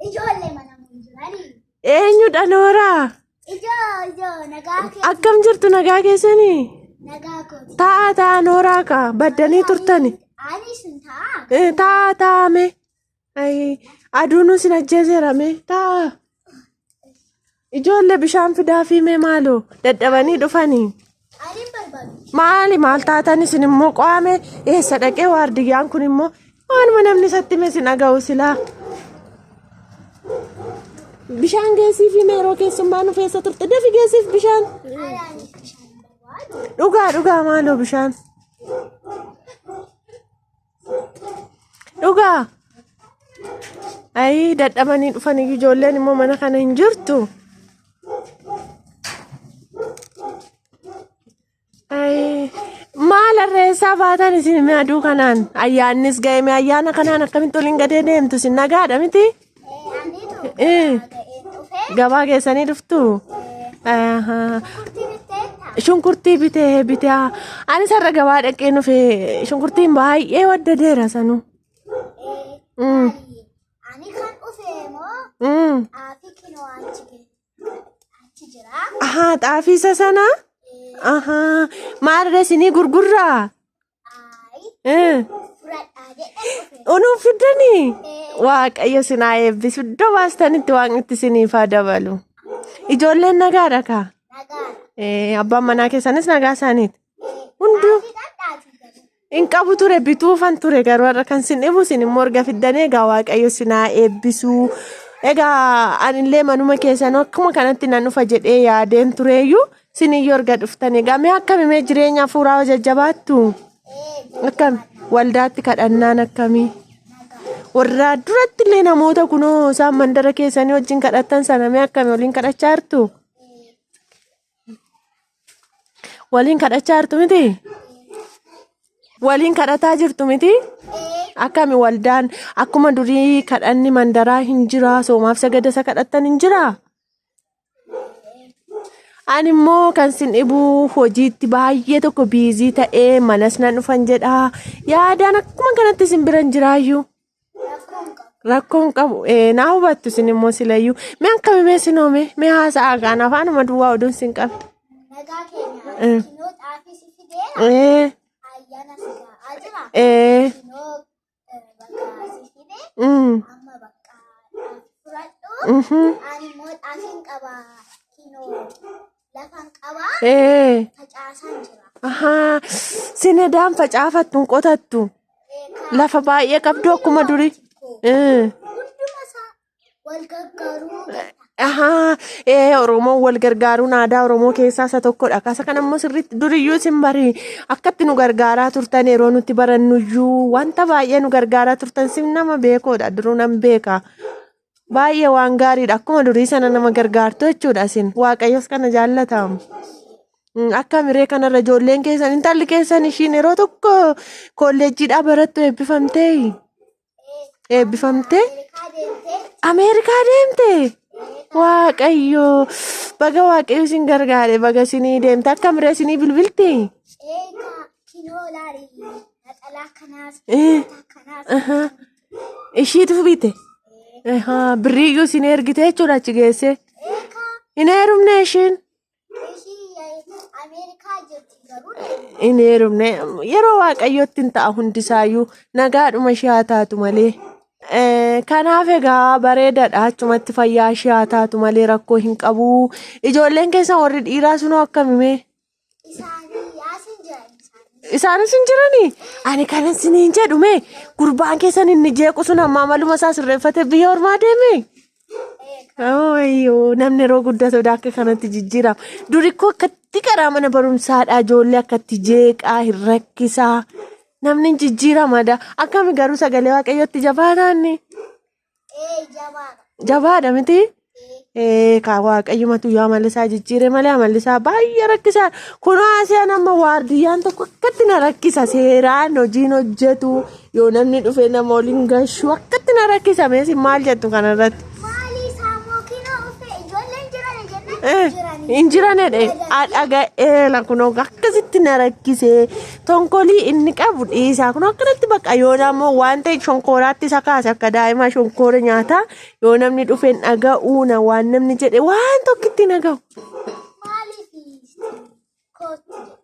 Ijoollee mana mun jiranii. Eenyudha Nooraa? Ijoo ijoo nagaa kee Akkam jirtu nagaa keessanii? nagaa kooti. Taa'aa taa'aa Nooraa kaa baddanii turtani. Ani sun ta'a. Taa'aa taa'aa mee. Ayi, aduun sin ajjeeseera mee taa'aa. Ijoollee bishaan fidaafii mee maaloo dadhabanii dhufanii. Ani hin barbaadu. Maali maal taatan isin immoo qo'ame eessa dhaqee waardiyyaan kun immoo waanuma namni isatti hime sin dhaga'u silaa. Bishaan geessiif hime yeroo keessummaa nuuf eessa turte dafi geessiif bishaan. Ani bishaan hin barbaadu. Dhugaa dhugaa maaloo bishaan. Dhugaa. Ayii dadhabanii dhufanii ijoolleen immoo mana kana hin jirtu. Ayii maal harreessaa baatan isin mee aduu kanaan ayyaannis ga'e mee ayyaana kanaan akkamitti waliin gadee deemtu isin nagaadha miti? Ani Eh. ga'een dhufee Gabaa geessanii dhuftu? Ahaa. shunkurtii bitteetta. Shunkurtii bitee bitee anis har'a gabaa dhaqee dhufe shunkurtiin baay'ee waddadeera sanuu. Ani kan dhufe moo xaafii kinoo achi achi jira. Ahaa xaafii isa sana? Ahaa maalirra isinii gurgurraa? Ayi Eh. fudhadhaa jedhee dhufe. Unuuf fiddanii? Waaqayyo isin haa eebbisu. Iddoo baastanitti waaqni isiniif haa dabalu. Ijoolleen nagaadha kaa? Nagaadha. Abbaan manaa keessanis nagaa isaaniiti. Hunduu Xaafii dhadhaatii garuu. hin qabu ture bituufan ture garuu har'a kan sin dhibu sin immoo erga fiddanii egaa waaqayyo isin haa eebbisu. Egaa anillee manuma keessan akkuma kanatti nan dhufa jedhee yaadeen tureeyyuu siniyyuu erga dhuftan egaa mee akkami mee jireenya hafuuraa jajjabaattu? Akkami waldaatti kadhannaan akkamii? Warra duratti illee namoota kunoo isaan mandara keessanii wajjin kadhattan sana mee akkami waliin kadhachaa jirtu? Waliin kadhachaa jirtu miti? Waliin kadhataa jirtu miti? Akkami waldaan akkuma durii kadhanni mandaraa hin jira soomaaf sagada isa kadhattan hin jiraa? Ani immoo kan sin dhibu hojiitti baay'ee tokko biizii ta'ee manas nan dhufan jedha. Yaadaan akkuma kanatti isin bira hin jiraayyuu. Rakkoon qabu. Rakkoon qabu. Naa hubattu isin immoo silayyuu. Mee akkami mee sin oome? Mee haasa'aa kaan afaanuma duwwaa oduun sin qabne. Nagaa keenya. Eh. Kinoo xaafii si fideera. Ayyaana si ga'aa jira. Kinoo bakka si fide. Amma bakka xaafii fudhadhu. Ani immoo xaafiin qaba. Kinoo lafan qaba. Facaasaan jira. Ahaa. Sinedaan facaafattu hin qotattu. Lafa baay'ee qabdu akkuma durii. Hunduma isaa wal gargaaruu Ahaa, Oromoon wal gargaaruun aadaa Oromoo keessaa isa tokkodha. Akkasa kana immoo sirriitti duriyyuu isin bari akkatti nu gargaaraa turtan yeroo nuti barannuyyuu wanta baay'ee nu gargaaraa turtan sin nama beekoodha. Duruu nan beeka. Baay'ee waan gaariidha. Akkuma durii sana nama gargaartu jechuudha isin. Waaqayyos kana jaallata. Akka miree kanarra ijoolleen keessan intalli keessan ishiin yeroo tokko kolleejjiidhaa barattu eebbifamtee eebbifamtee Ameerikaa deemtee Ameerikaa deemte. Waaqayyo baga waaqayyo isin gargaare baga isinii deemte akka miree isinii bilbilti. eegaa kinoo laarii naxalaa kanaas uffata kanaas Ishiitu bite. Ahaa, Birriiyyuu isin ergite jechuudha achi geesse. eegaa Hin heerumne ishiin. ishii Ameerikaa jirti garuu deemte. Hin heerumne yeroo waaqayyootti hin ta'a hundisaayyuu nagaadhuma ishee haa taatu malee. Kanaaf egaa bareedaadha achumatti fayyaa ishee haa taatu malee rakkoo hin qabu. Ijoolleen keessan warri dhiiraa sunoo akkami mee? Isaanii yaasin jiran isaanii. Isaanis hin jiranii? Ani kanan siniin jedhu mee gurbaan keessan inni jeequ sun ammaa maluma isaa sirreeffatee biyya ormaa deeme? Ayyoo namni yeroo guddatu akka kanatti jijjiirama. Duri koo akkatti karaa mana barumsaadhaa ijoollee akkatti jeeqaa hin rakkisaa. Namni hin jijjiirama da. Akkami garuu sagalee waaqayyootti jabaataanni? Jabaadha. Jabaadha miti? Kaa waaqayyumatu yoo amalli isaa jijjiire malee amalli isaa baay'ee rakkisaadha. Kunoo asiyaan amma waardiyyaan tokko akkatti na rakkisa. Seeraan hojiin hojjetu yoo namni dhufe nama waliin gashu akkatti na rakkisa. Meesin maal jettu kanarratti? Maali isaa moo kinoo dhufe ijoolleen jiran jennaan jiranii. Hin jiran jedhe dhaga'eela kunoo akkasitti na rakkisee tonkolii inni qabu dhiisaa kunoo akkanatti bakka yoo namoo waan ta'e shonkooraatti isa kaase akka daa'imaa shonkoora nyaataa yoo namni dhufe hin dhaga'uu na waan namni jedhe waan tokkitti hin dhaga'u. Maaliif kootu jedhe?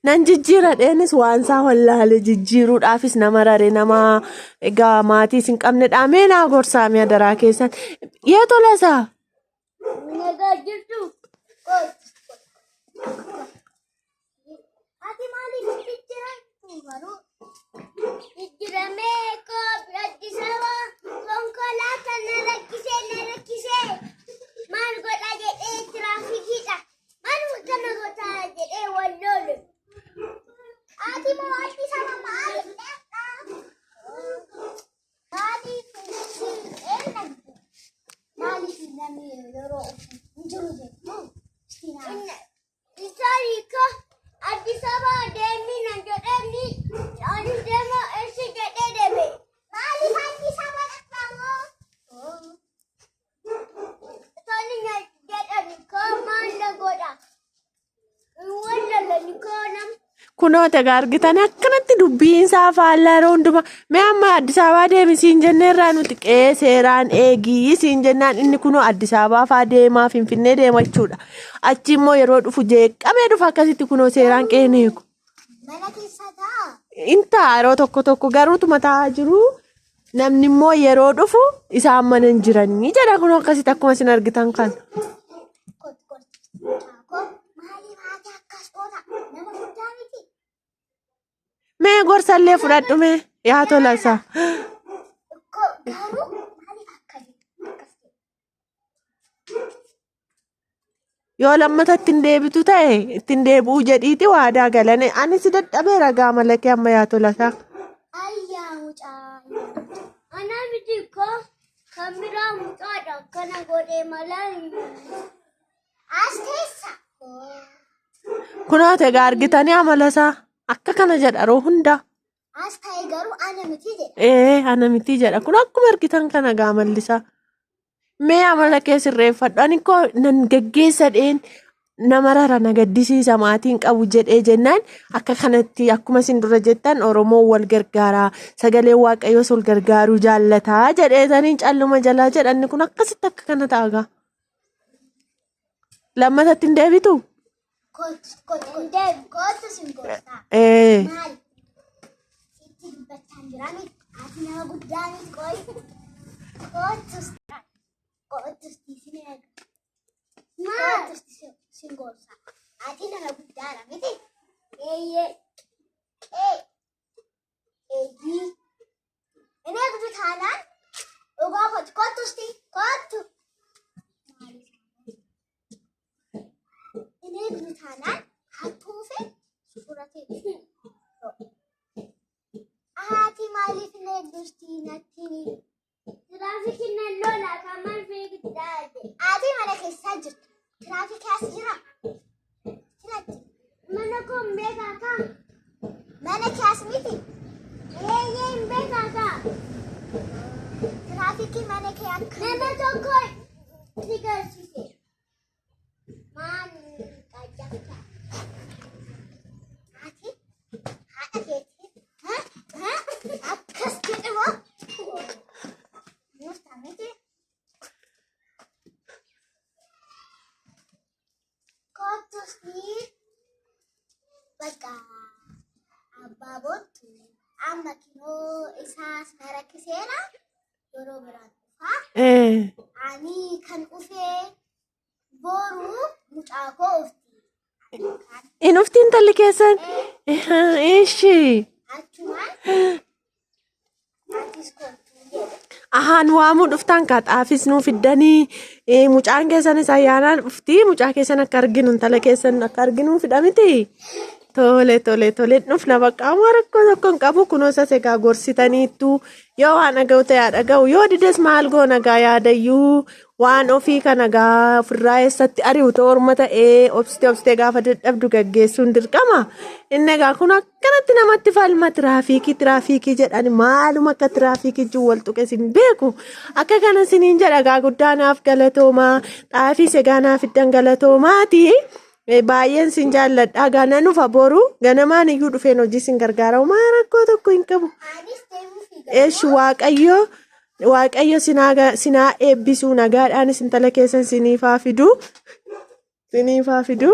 Nan jijjiira dheenis waan isaa wallaale jijjiiruudhaafis nama rare nama egaa maatii hin qabne dhaamee naa gorsaa mi'a daraa keessan. Yee tolasaa. Nagaa jirtu kootu. Ati maaliif jijjiiramtu garuu? Jijjiiramee koo Addis Ababa konkolaataa na rakkisee na rakkisee maal godha jedhee tiraafikiidha. Maal kana godha jedhee wal loolu. Ati moo Addis Ababa maaliif dhaqxa? Maaliif si eenyagdu? Maaliif namni yeroo hin jiru jettu? Isaanii Addis Ababa deemina jedhanii ani deema eessi jedhee deeme. Maaliif Addis Ababa dhaqxamoo? Tani jedhani koo maal na godha? Wallalani koo nam. Kunoo egaa argitan akkanatti dubbiin isaa faallaa yeroo hundumaa mee amma Addis Ababaa deemi siin jenneerraa nuti qe'ee seeraan eegii siin jennaan inni kunoo Addis Ababaa faa deemaa Finfinnee deema jechuudha. Achi immoo yeroo dhufu jeeqamee dhufa akkasitti kunoo seeraan qe'een eegu. Mana keessa ta'a. Intaa yeroo tokko tokko garuutuma taa'aa jiru namni immoo yeroo dhufu isaan mana hin jiranii jedha kunoo akkasitti akkuma isin argitan kana. Kootu kootu. Koo maaliif haati akkas goota? Nama guddaa miti. Mee gorsallee fudhadhu mee yaa tolasaa. Koo garuu maaliif akka jettu akkas jedhu? Yoo lammata ittiin deebitu ta'e ittiin deebi'uu jedhiiti waadaa galane ani si dadhabeera gaama lakee amma yaa tolasaa. Ayyaa mucaa. Ana miti koo kan biraa mucaadha akkana godhee malee. As keessa. Kunoo egaa argitanii amala isaa akka kana jedha yeroo hundaa. As ta'e garuu ana miti jedha. Ee ana miti jedha kun akkuma argitan kana gaamallisaa. Mee amala kee sirreeffadhu ani koo nan geggeessa dheen nama rara na gaddisiisa maatiin qabu jedhee jennaan akka kanatti akkuma isin dura jettan Oromoon wal gargaaraa sagaleen Waaqayyoos wal gargaaruu jaallataa jedheetaniin calluma jalaa jedhanni kun akkasitti akka kana ta'a gaa. Lammatatti hin deebitu? Kootu kootu hin deebi kootu sin goota. Ee Maal? Sitti dubbachaa hin jira miti. Ati nama guddaa miti qoyi. Kootu kootu sin eega. Maal? Kootu sin gorsa. Ati nama guddaadha miti. Eeyyee. Ee. Eeyyii. Inni eegdu taanaan dhugaa kootu kootu si kootu. Inni eegdu taanaan hattuufe fudhatee. Haati maaliif na eegdusti natti Tiraafikiin nan lola kan maal fiigdaa Ati mana keessaa jirtu. Tiraafikii as jira. Sinatti. Mana koo hin beekaa kaa? Mana kee as miti. Eeyyee hin beekaa kaa? Tiraafikii mana kee akka. Nama tokko si garsiise. Maal qajjabta? Ati haadha keetii akkas jedhama. Murtaa miti. Kootu si bakka abbaa boontu amma kinoo isaas na rakkiseera yeroo biraan dhufaa. Ee Ani kan dhufee boru mucaa koo ufti. In ufti intalli keessan? Ishi. Achumaan atis kootu jedhe. Ahaan waamuu dhuftan kaa xaafis nuu fiddanii mucaan keessanis ayyaanaan dhufti mucaa keessan akka arginu intala keessan akka arginu fidha miti. Tole tole tole dhufna bakka amma rakkoo tokko hin qabu kunoo isas egaa gorsitaniittu yoo waan dhaga'u ta'e haa dhaga'u yoo dides maal goona gaa yaadayyuu waan ofii kana gaa ofirraa eessatti ari'u ta'u orma ta'ee obsitee obsitee gaafa dadhabdu gaggeessuun dirqama inni egaa kun akkanatti namatti falma tiraafiikii tiraafiikii jedhan maaluma akka tiraafiikii jiru wal tuqes hin beeku akka kana siniin jedha gaa guddaa naaf galatoomaa xaafiis egaa naaf iddan galatoomaati. Baay'een sin jaalladha. Gana nufa boru ganamaan iyyuu dhufeen hojii sin gargaara. Homaa rakkoo tokko hin qabu. Anis deemuu fi Eesh Waaqayyo Waaqayyo sinaa sinaa eebbisuu nagaadhaan intala keessan siniifaa fidu. Siniifaa fidu.